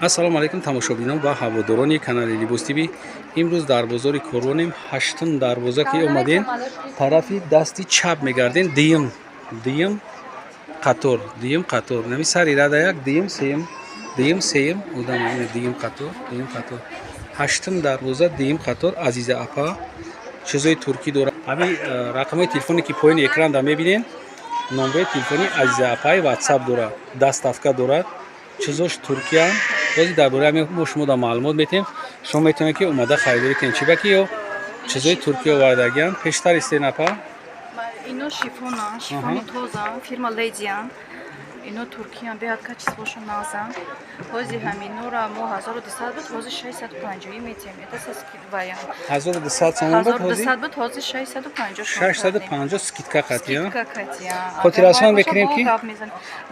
Ассалому алайкум, тамошобинон ва ҳаводорони канали Либос ТВ. Имрӯз дар бозори Корвонем, ҳаштум дарвоза ки омадем, тарафи дасти чап мегардем, дуюм қатор, дуюм қатор. Нами сари рада як, дуюм, сеюм, дуюм, сеюм, одам, дуюм қатор, дуюм қатор. Ҳаштум дарвоза, дуюм қатор, Азиза апа чизои туркӣ дорад. Ҳамин рақамҳои телефоне ки поёни экранда мебинем, номбари телефони Азиза апаи ватсап дорад, доставка дорад, чизош туркиян. Бози дар бораи ҳамин мо шумо да маълумот метиҳем. Шумо метавонед, ки омада харидорӣ кунед. Чӣ ба ки ё чизои туркия овардагиян? Пештар истен, апа. Ино шифона, шифони тоза, фирма Ледиан. Ино туркиян, беҳад качествошон нағзан. Ҳози ҳаминора мо 1200 буд, ҳози 650 метиҳем. Это со скидкой. 1200 сомон буд ҳози? 1200 буд, ҳози 650. 650 скидка қатия. Скидка қатия. Хотиррасон мекунем, ки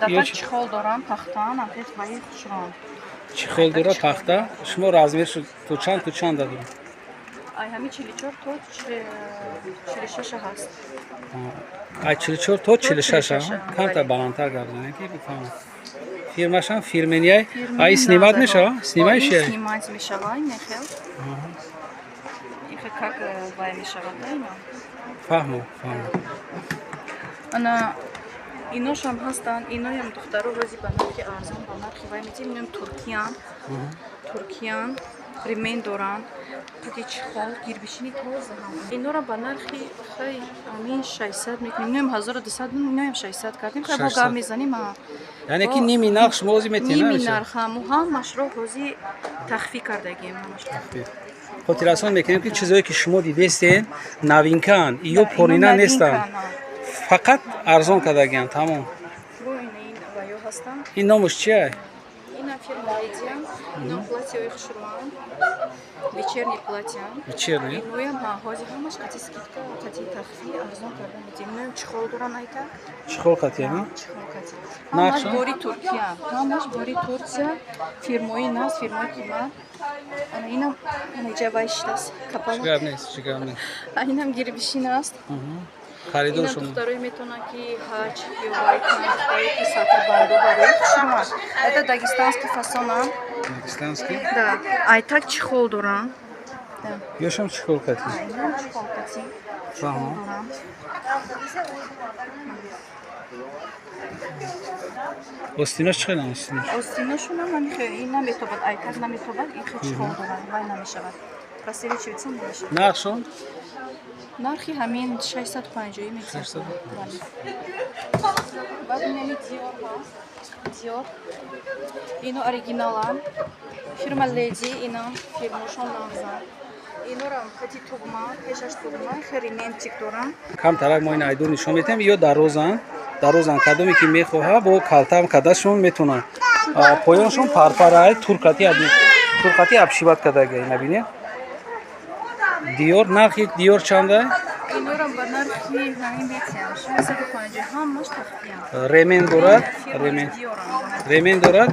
дафъа чехол дорам, пахтаан, амхел ваи хушрон. Чехол дора, пахта. Шумо размерш то чанд дадед? Ай ҳами 44 то 46 ҳаст. Ай 44 то 46, камтар баландтар гап занед, ки бифаҳмам. Фирмашам фирменияй. Ай снимать мешава? Снимаешь? Снимать мешава, нехел. Ихе как вай мешава, да, ино? Фаҳму, фаҳму. Ана иношам ҳастанд, иноям духтаро ҳози ба нархи арзон, ба нархи вай метиҳем. Иноям туркиян. Туркиян, ремень доранд, қади чехол, гирбишини тоза ҳам. Инора ба нархи хай амин 600 мекунем. Иноям 1200, иноям 600 кардем. Хай бо гап мезанем. Яъне ки ними нарх шумо ҳози метиҳед? Ними нарх ҳаму ҳамашро ҳози тахфиф кардагем. Хотиррасон мекунем, ки чизое ки шумо дидестен, новинкаанд, ё порина нестанд, фақат арзон кардагианд, тамом. Ин номаш чия? Ина фирма Ледиан. Ино платьяҳои хушрӯанд. Вечерний платья. Вечерний? Иноям ҳа, ҳозир ҳамаш қати скидка, қати тахфиф арзон карда медиҳем. Иноям чехол доран айта. Чехол қатия? Чехол қати. Ҳамаш Нархшон? бори Туркия. Ҳамаш бори Турция. Фирмои нағз, фирмои қимат. Ана инам ана иҷа вай шидаст. Капала. Чӣ гап нест, чӣ гап нест. А инам гирбишин аст. Харидор Инам шумо. духтарои метавонанд, ки ҳаҷ ё вай кунанд, духтарои ки сатрбанду барои хушрӯанд. Это дагестанский фасонам. Дагестанский? Да, айтак чехол дорам. Да. Ёшам чехол қати. Инам чехол кати. Чехол Фаҳмо. дорам. Остинош чӣ хелам, остинош? Остиношунам ҳамихе ин наметобад, айтак наметобад, ин хе чехол дорам, вай намешавад. Просвечиваться намешавад. Нархшон? Нархи ҳамин 650 метиҳам. 650. Баъд инами Диор ҳаст. Диор. Ино оригиналам. Фирма Леди, инам фирмошон нағзан. Инорам қати тугма, пешаш тугма, хе рементик дорам. Камтарак мо ин айдур нишон медиҳем. Ё дарозанд, дарозанд. Кадоме ки мехоҳа, бо калтаам кардашон метавонанд. Поёншон парпарай, туркати обшивать кардага. Ина бинед, Диор. Нархи Диор чанда? Инорам ба нархи ҳамин метиҳам. 650, ҳамаш тахфиф. Ремень дорад, Фирма ремень. Диорам. Ремень дорад,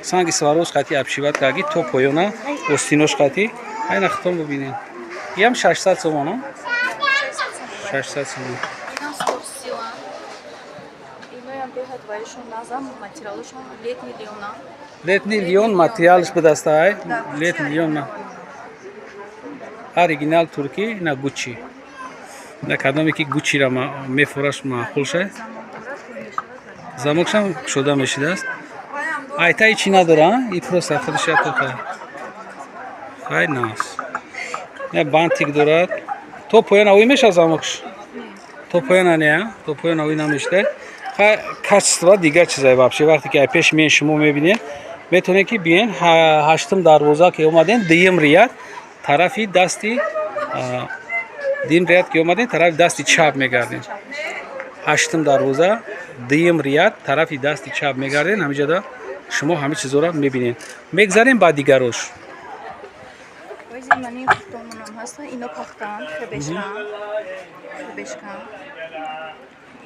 санги свароз қати обшивать карги то поёна, остинош қати. Айна хитон бубинед, иам 600 сомон, 600 сомон. Инам спортсилан. Иноям беҳад вайшон назам, материалашон летний лёна. Летний лён материалш бидастаай, летний лён, оригинал туркӣ. Ина Гуччи. На кадоме ки Гуччира мефураш, маъқул шай. Замокшам кушода мешидааст. Айтаи чӣ надора, и просто худаш як хай нас. Я бантик дорад то поён авӣ меша, замокш то поёна не, то поён авӣ намешда. Хай, качество дигар чизай вообще. Вақте ки ай пеш миен, шумо мебинед, метавонед, ки биен. Ҳаштум дарвоза ки омаден, дуюм ряд, тарафи дасти, дуюм ряд ки омаден, тарафи дасти чап мегардем. Ҳаштум дарвоза, дуюм ряд, тарафи дасти чап мегардем. Ҳамиҷода шумо ҳами чизоро мебинед. Мегзарем ба дигарош. Ози мани хуфтонунам ҳастан, ино пахтаанд, хебешкан. Хебешкан.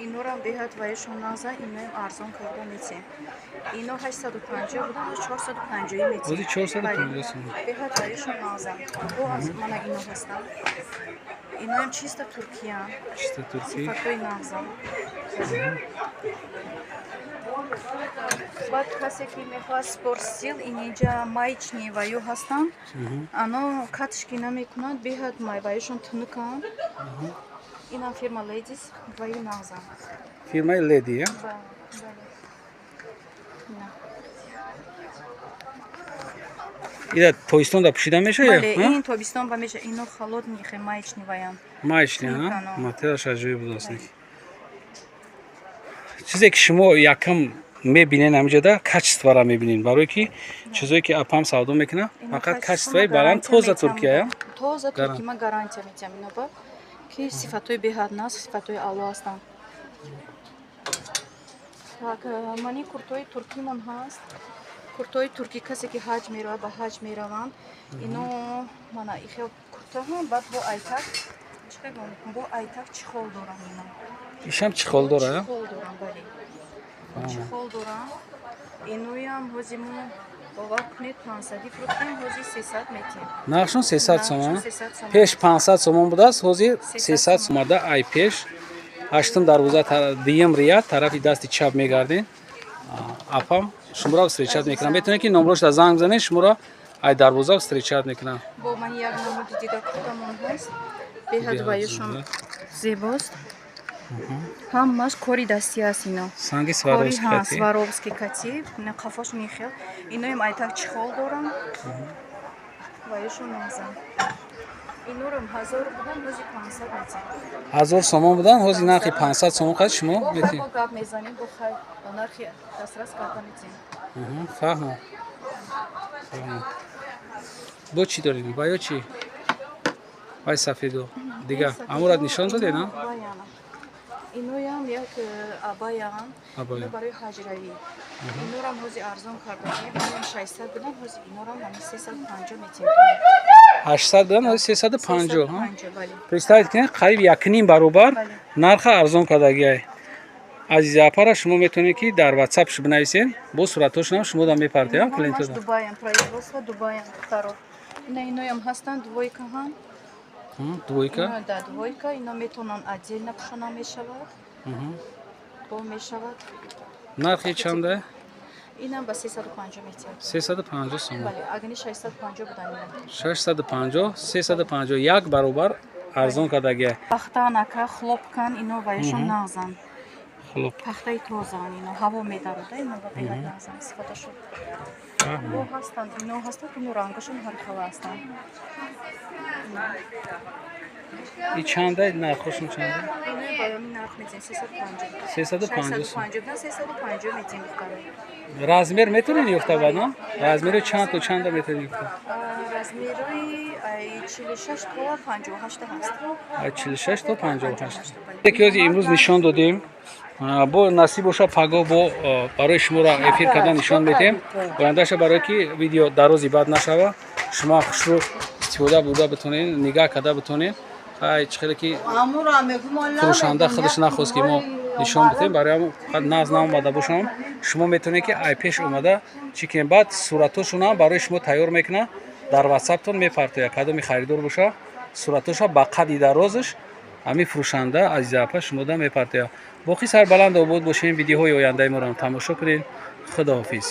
Инорам беҳад вайшон нағза, иноям арзон карда метиҳем. Ино 850 будан, 450 метиҳем. Ози 450 сомон. Беҳад вайшон нағза. Бо аз мана ино ҳастанд. Иноям чисто туркиян. Чисто туркӣ. Сифатҳои нағза. Баъд касе ки мехоҳад спорт стил, инҷа маечный ваю ҳастанд. Ано катышки намекунад, беҳад май ваюшон тунуканд. Инам фирма Ladies, ваю нағзанд. Фирмаи Леди, я? Бале. Ира тобистон да пӯшида мешавад? Бале, ин тобистон ба мешавад. Ино холодный хе маечный ваянд. Маечный, ҳа? Материалаш аҷоиб будааст. Чизе ки шумо якам мебинен ҳаминҷода, качествора мебинен, барое ки чизое ки апам савдо мекунад, фақат качествои баланд, тоза Туркия. Тоза Туркия, ман гарантия метиҳам ино ба ки сифатҳои беҳад нағз, сифатҳои аъло ҳастанд. Так, мани куртои туркимон ҳаст. Куртои туркӣ касе ки ҳаҷ меравад, ба ҳаҷ мераванд. Ино мана ихел куртаҳам, баъд бо айтак, чӣ бигӯм, бо айтак чехол дорам ино. Ишам чехол дора? Чехол дорам, бале. Чехол дорам. Иноям ҳози мо бовар кунед 500 фурӯхтем, ҳози 300 метиҳем. Нархшон 300 сомон. Пеш 500 сомон будааст, ҳозир 300 сомада. Ай пеш ҳаштум дарвоза, дуюм ряд, тарафи дасти чап мегардем. Апам шуморо встречать мекунам. Метавонед ки номрошда занг бизанед, шуморо ай дарвоза встречать мекунам. Бо ман як намуди дига куртамон ҳаст. Беҳад ваюшон зебост. Ҳамаш кори дастӣ аст ино. Санги Сваровски кати. Сваровски кати. Ина қафош нихел. Иноем айтак чехол дорам. Ваюшон нағзанд. Инорам 1000 будан, ҳози 500 метиҳем. 1000 сомон будан, ҳози нархи 500 сомон қад шумо метиҳед. Бо гап мезанем, бо хай ба нархи дастрас карда метиҳем. Фаҳмо. Бо чӣ дорем? Ва ё чӣ? Вай сафедо. Дига, амурат нишон додед, а? Иноям як абаян, ино барои ҳаҷравӣ. Инорам ҳози арзон кардаем, инам 600 будан, ҳози инорам ҳамин 350 метиҳем. 800 будан, ҳози 350, ҳа? Представить кунед, қариб 1.5 баробар нарха арзон кардагиай. Азиза апара, шумо метавонед ки дар WhatsApp ш бинависед, бо суратҳошонам шумо да мепартед, клиентода. Дубаян, производство Дубаян, духтаро. Ина иноям ҳастанд, двойка ҳам. Двойка? Да, двойка. Ино метавонанд отдельно пӯшона мешавад. Бо мешавад. Нархи чанда? Инам ба 350 метиҳад. 350 сомон. Бале, агани 650 будан ино. 650, 350, як баробар арзон кардагия. Пахтан ака, хлопкан, ино ваяшон нағзанд. Хлоп. Пахтаи тозаан ино, ҳаво медарода, ино ба беҳад нағзанд сифаташон. Бо ҳастанд, ино ҳастанд, ино рангашон ҳар хела ҳастанд. И чанда нархошон чанда? Ино баёми нарх метиҳем 350. 350. 650 будан, 350 метиҳем духтаро. Размер метавонед ёфта баъд, на? Размери чанд то чанда метавонед ёфта? Размерои ай 46 то 58 ҳаст. Ай 46 то 58. Яке ози имрӯз нишон додем. Бо насиб боша паго бо барои шуморо эфир кардан нишон медиҳем. Ояндаша барое ки видео дарози бад нашава, шумо хушрӯ истифода бурда битонед, нигаҳ карда битонед. Ай чӣ хеле ки фурӯшанда худаш нахост ки мо нишон бидем, барои ҳам фақат нағз наомада бошам. Шумо метавонед ки ай пеш омада чӣ кунед, баъд суратҳошонам барои шумо тайёр мекунад, дар ватсаптон мепартояд. Кадоми харидор боша, суратҳоша ба қадди дарозаш ҳамин фурӯшанда азиза апа шумода мепартояд. Боқӣ сарбаланд обод бошем, видеоҳои ояндаи моро тамошо кунед. Худоҳофиз.